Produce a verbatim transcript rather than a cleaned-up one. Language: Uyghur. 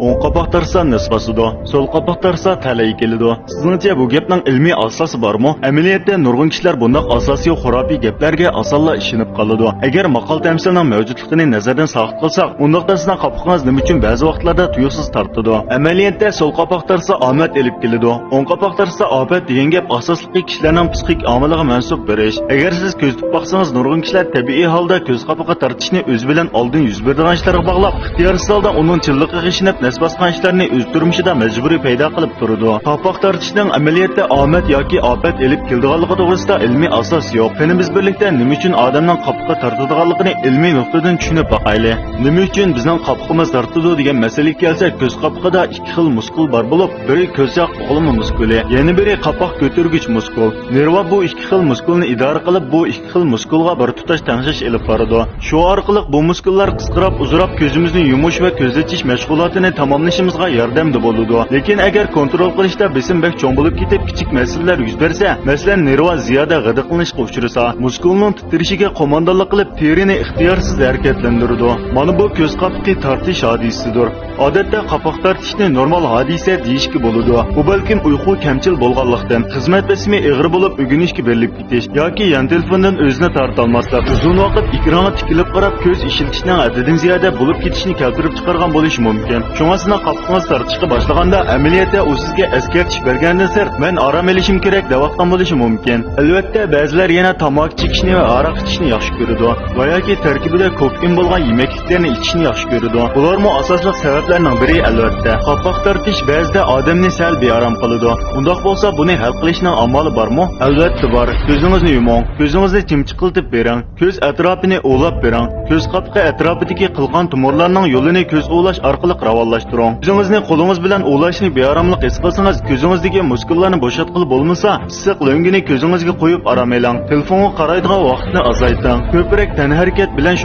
ئوڭ قاپاق تارتسا نەس باسىدۇ، سول قاپاق تارتسا تەلەي كېلىدۇ. سىزنىڭچە بۇ گەپنىڭ ئىلمىي ئاساسى بارمۇ؟ ئەمەلىيەتتە نۇرغۇن كىشىلەر بۇنداق ئاساسى يوق خۇراپىي گەپلەرگە ئاسانلا ئىشىنىپ قالىدۇ. ئەگەر ماقال تەمسىلنىڭ مەۋجۇتلۇقىنى نەزەردىن ساقىت قىلساق، ئۇنداقتا سىزنىڭ قاپىقىڭىز نېمە ئۈچۈن بەزى ۋاقىتلاردا تۇيۇقسىز تارتىدۇ؟ ئەمەلىيەتتە سول قاپاق تارتسا ئامەت ئېلىپ كېلىدۇ، ئوڭ قاپاق تارتسا ئاپەت دېگەن گەپ ئاساسلىقى كىشىلەرنىڭ پسىخىك ئامىلىغا مەنسۇپ بىر ئىش. ئەگەر سىز كۆزىتىپ باقسىڭىز، نۇرغۇن كىشىلەر تەبىئىي ھالدا كۆز قاپىقى تارتىشنى ئۆزى بىلەن ئالدىن يۈز بېرىدىغان ئىشلارغا باغلاپ، ئىختىيارسىز ھالدا ئۇنىڭ چىنلىقىغا ئىشىنىپ نەس باسقان ئىشلارنى ئۆز تۇرمۇشىدا مەجبۇرىي پەيدا قىلىپ تۇرىدۇ. قاپاق تارتىشنىڭ ئەمەلىيەتتە ئامەت ياكى ئاپەت ئېلىپ كېلىدىغانلىقى توغرىسىدا ئىلمىي ئاساس يوق. قېنى بىز بىرلىكتە نېمە ئۈچۈن ئادەمنىڭ قاپىقى تارتىدىغانلىقىنى ئىلمىي نۇقتىدىن چۈشىنىپ باقايلى. نېمە ئۈچۈن بىزنىڭ قاپىقىمىز تارتىدۇ دېگەن مەسىلىگە كەلسەك، كۆز قاپىقىدا ئىككى خىل مۇسكۇل بار بولۇپ، بىرى كۆز ياق بۇغلىما مۇسكۇلى، يەنە بىرى قاپاق كۆتۈرگۈچ مۇسكۇل. نېرۋا بۇ ئىككى خىل مۇسكۇلنى ئىدارە قىلىپ، بۇ ئىككى خىل مۇسكۇلغا بىر تۇتاش تەڭشەش ئېلىپ بارىدۇ. شۇ ئارقىلىق بۇ مۇسكۇللار قىسقىراپ، ئۇزىراپ، كۆزىمىزنى يۇمۇش ۋە كۆز ئېچىش مەشغۇلاتىنى تاماملىشىمىزغا ياردەمدە بولىدۇ. لېكىن ئەگەر كونترول قىلىشتا بېسىم بەك چوڭ بولۇپ كېتىپ، كىچىك مەسىلىلەر يۈز بەرسە، مەسىلەن، نېرۋا زىيادە غىدىقلىنىشقا ئۇچرىسا، مۇسكۇلنىڭ تىترىشىگە قوماندانلىق قىلىپ، تېرىنى ئىختىيارسىز ھەرىكەتلەندۈرىدۇ. مانا بۇ كۆز قاپىقى تارتىش ھادىسىسىدۇر. ئادەتتە قاپاق تارتىشنى نورمال ھادىسە دېيىشكە بولىدۇ. بۇ بەلكىم ئۇيقۇ كەمچىل بولغانلىقتىن، خىزمەت بېسىمى ئېغىر بولۇپ ئۆگىنىشكە بېرىلىپ كېتىش ياكى يان تېلېفوندىن ئۆزىنى تارتالماسلىق، ئۇزۇن ۋاقىت ئېكرانغا تىكىلىپ قاراپ كۆز ئىشلىتىشنىڭ ھەددىدىن زىيادە بولۇپ كېتىشىنى كەلتۈرۈپ چىقارغان بولۇشى مۇمكىن. شۇڭا سىزنىڭ قاپىقىڭىز تارتىشقا باشلىغاندا ئەمەلىيەتتە ئۇ سىزگە ئەسكەرتىش بەرگەندىن سىرت مەن ئارام ئېلىشىم كېرەك دەۋاتقان بولۇشى مۇمكىن. ئەلۋەتتە بەزىلەر يەنە تاماكا چېكىشنى ۋە ھاراق ئىچىشنى ياخشى كۆرىدۇ ۋە ياكى تەركىبىدە كوفېئىن بولغان يېمەكلىكلەرنى ئىچىشنى ياخشى كۆرىدۇ. بۇلارمۇ ئاساسلىق سەۋەبلەرنىڭ بىرى ئەلۋەتتە. قاپاق تارتىش بەزىدە ئادەمنى سەل بىئارام قىلىدۇ. ئۇنداق بولسا بۇنى ھەل قىلىشنىڭ ئامالى بارمۇ؟ ئەلۋەتتە بار. كۆزىڭىزنى يۇمۇڭ. كۆزىڭىزنى چىمچىقلىتىپ بېرىڭ. كۆز ئەتراپىنى ئۇۋىلاپ بېرىڭ. كۆز قاپىقى ئەتراپىدىكى قىلقان تومۇرلارنىڭ يولىنى كۆز ئۇۋىلاش ئارقىلىق راۋانلاشتۇرۇڭ. كۆزىڭىزنى قولىڭىز بىلەن ئۇۋىلاشنى بىئاراملىق ھېس قىلسىڭىز، كۆزىڭىزدىكى مۇسكۇللارنى بوشاتقىلى بولمىسا، ئىسسىق لۆڭگىنى كۆزىڭىزگە قويۇپ ئارام ئېلىڭ. تېلېفونغا قارايدىغان ۋاقىتنى ئازايتىڭ. كۆپرەك تەنھەرىكەت بىلەن